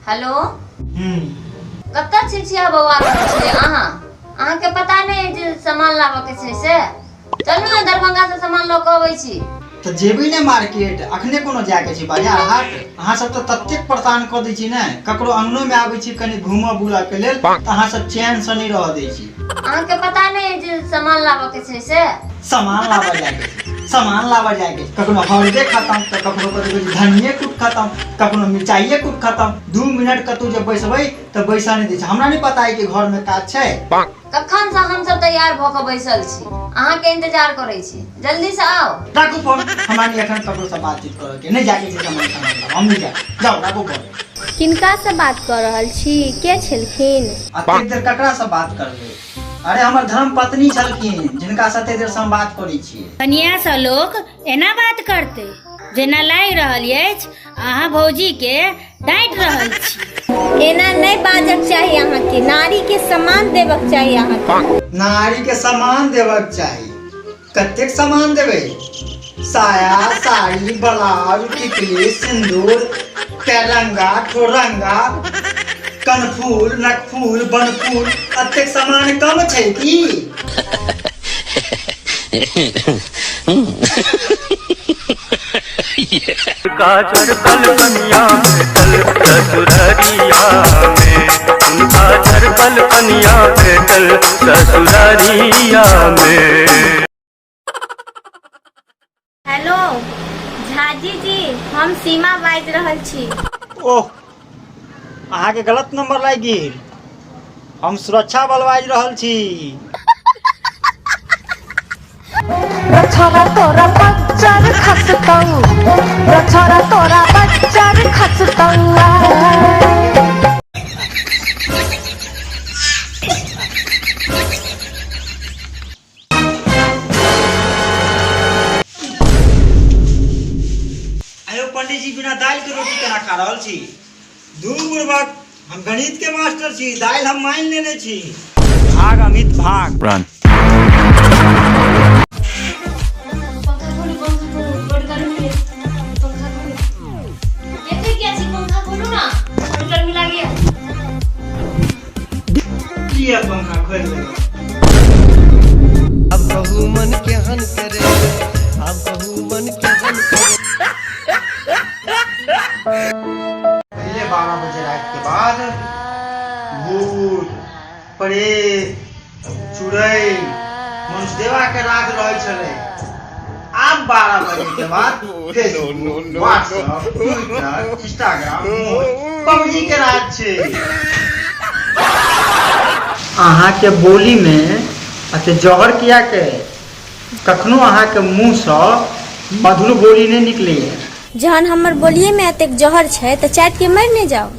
Hello. हम्म। कतऽ छी छिया बौआ रहल छियै अहाँ? अहाँके पता नहि अइ जे सामान लाबऽ के छै से? चलू ने, दरभंगा से सामान लऽ कऽ अबै छी। तऽ जेबै ने मार्केट, अखने कोनो जायके छै बाजार हाट? अहाँ सब तऽ ततेक परेशान कऽ दै छी ने, ककरो अंगनो मे आबै छी कनि घूमऽ बुलऽ के लेल तऽ अहाँ सब चैन से नहि रहऽ दै छी। अहाँके पता नहि अइ जे सामान लाबऽ के छै से? सामान लाबऽ जायके छै, सामान लाबऽ जायके छै। कखनो हरदे खतम तऽ कखनो कथी कहै छै धनिये कूट खतम, कखनो मिरचाइए कूट खतम। 2 मिनट कतहु जे बैसबै तऽ बैसऽ नहि दै छै। हमरा नहि पता अइ कि घरमे काज छै। कखन से हमसब तैयार भऽ कऽ बैसल छी, अहाँके इंतजार करै छी, जल्दी से आउ। राखू फोन, हमरा नहि एखन ककरोसँ बातचीत करऽ के, नहि जायके छै सामान तामान लाबऽ, हम नहि जायब, जाउ राखू फोन। किनकासँ बात कऽ रहल छी? के छलखिन? अतेक देर ककरासँ बात करबै? अरे, हमर धर्म पत्नी छलखिन, जिनका से एते देर से हम बात करै छियै। कनियासँ लोक एना बात करतै? जेना लागि रहल अछि अहाँ भौजीके डाँटि रहल छी। एना नहि बाजक चाही अहाँके, नारीके सम्मान देबक चाही अहाँके। नारी के सम्मान देबक चाही? कतेक सामान देबै? साया, साड़ी, ब्लाउज, टिकली, सिंदूर, तेरंगा, ठोरंगा, कनफूल, नकफूल, बनफूल, एतेक सामान कम छै की? का झरकल पनिया भेटल ससुररिया में, उनका झरकल पनिया भेटल ससुररिया में। हेलो झाजी जी, हम सीमा बाजि रहल छी। ओह, अहाँके गलत नंबर लागि गेल, हम सुरक्षा बल बाजि रहल छी। छोरा तोरा बच्चर खसतौ, छोरा तोरा बच्चर खसतौ। आयो पंडित जी, बिना दालि के रोटी केना खा रहल छी? दू बुड़बक, हम गणित के मास्टर छी, दालि हम मान लेने छी। भाग अमित, भाग। Run. पंखा खोलू, पंखा खोलू, बड़ गर्मी है, पंखा खोलू। देखै किया छी? पंखा खोलू ना, बड़ गर्मी लागैया। लिअ, पंखा खोलि देलहुँ। आब कहू मन केहन करे, आब कहू मन केहन करे। पहिले 12 बजे राति के बाद भूत, प्रेत, चुड़ैल, मनुष्यदेवा के राज रहै छलै। आब 12 बजे के बाद Facebook, WhatsApp, Twitter, Instagram, PUBG के राज छै। अहाँके बोली में अते जहर किया के? कखनो अहाँके मुँहसँ मधुर बोली नहि निकलैए। जहन हमर बोलिए में एतेक जहर छै तऽ चाटि के मरि नहि जाउ।